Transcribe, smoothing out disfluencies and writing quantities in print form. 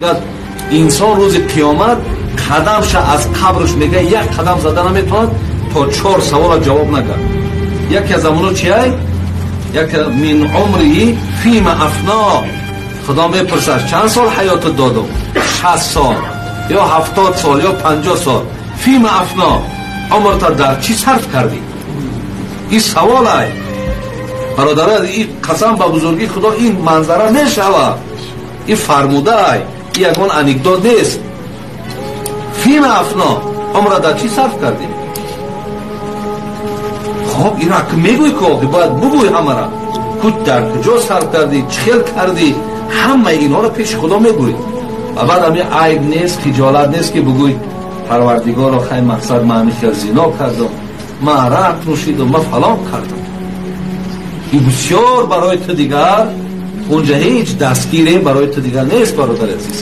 Инсон рӯзи қиёмат қадамша аз қабрш мега, як қадам зада наметавонад, то чор савола ҷавоб нагар. Яке аз амоно чиай? Яке мин умриҳи фима афно. Худо мепурсад, чанд сол ҳаётат додум? 60 сол ё 70 сол ё 50 сол. Фима афно, умрта дар чӣ сарф кардӣ? Ин саволай, бародаро. И қасам ба бузургии Худо, ин манзара мешавад. Ин фармудаай, ин ягон анекдот нест. Фима афно, умра дар чӣ сарф кардӣ? Хоб, ира мегӯй ки охи бояд бугӯй ҳамара ку дар куҷо сарф кардӣ, чӣ хел кардӣ, ҳамаи инҳоро пеши Худо мегӯй. Ва баъд ами айб нест, хиҷолат нест, ки бугӯй: «Парвардигоро, хай, мақсад, ман ами хел зино кардам, ман арақ нӯшидам, ман фалон кардам». Ин бисёр барои ту дигар унҷа ҳеҷ дастгире барои ту дигар нест, бародари азиз.